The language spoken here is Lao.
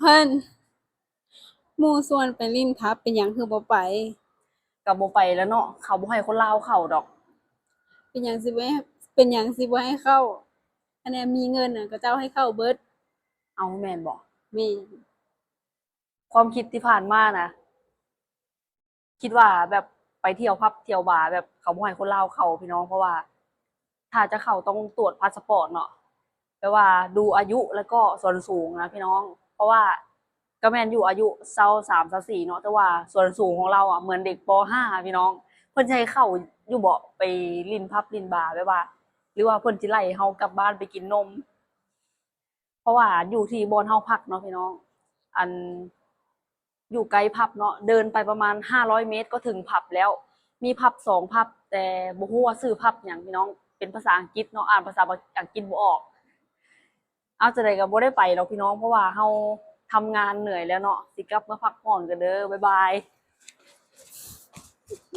ເພິ່ນ ໝູ່ຊວນໄປຫຼິ້ນຜັບ ເປັນຫຍັງຄືບໍ່ໄປ? ກໍບໍ່ໄປແລ້ວເນາະ ເຂົາບໍ່ໃຫ້ຄົນລາວເຂົ້າດອກ. ເປັນຫຍັງຊິບໍ່ໃຫ້ ເປັນຫຍັງຊິບໍ່ໃຫ້ເຂົ້າ? ຄະແນນມີເງິນນະ ເຂົາເຈົ້າໃຫ້ເຂົ້າເບິດ. ເອົ້າ ແມ່ນບໍ່? ແມ່ນ. ຄວາມຄິດທີ່ຜ່ານມານະ ຄິດວ່າແບບໄປທ່ຽວຜັບທ່ຽວບາ ແບບເຂົາບໍ່ໃຫ້ຄົນລາວເຂົ້າພີ່ນ້ອງ ເພາະວ່າຖ້າຈະເຂົ້າຕ້ອງຕວດພາສະປອດເນາະ ແບບວ່າດູອາຍຸ ແລ້ວກໍສ່ວນສູງນະພີ່ນ້ອງ ເພາະວ່າກໍແມ່ນຢູ່ອາຍຸຊາວສາມ ຊາວສີ່ເນາະ ແຕ່ວ່າສ່ວນສູງຂອງລາວອະເໝືອນເດັກ ປໍຫ້າ ພີ່ນ້ອງ. ເພິ່ນຊິໃຫ້ເຂົ້າຢູ່ບໍ່ ໄປຫຼິ້ນຜັບຫຼິ້ນບາ ແບບວ່າ ຫຼືວ່າເພິ່ນຊິໄລ່ເຮົາກັບບ້ານໄປກິນນົມ? ເພາະວ່າຢູ່ທີ່ບ່ອນເຮົາພັກເນາະພີ່ນ້ອງ ອັນ ຢູ່ໃກ້ຜັບເນາະ ເດີນໄປປະມານຫ້າຮ້ອຍເມດກໍເຖິງຜັບແລ້ວ. ມີຜັບສອງຜັບ ແຕ່ບໍ່ຮູ້ວ່າຊື່ຜັບຫຍັງພີ່ນ້ອງ ເປັນພາສາອັງກິດເນາະ ອ່ານພາສາອັງກິດບໍ່ອອກ. ເອົາ ຈັ່ງໃດກໍບໍ່ໄດ້ໄປດອກພີ່ນ້ອງ ເພາະວ່າເຮົາທຳງານເໜື່ອຍແລ້ວເນາະ ຊິກັບເມືອພັກຜ່ອນກັນເດີ ບາຍບາຍ.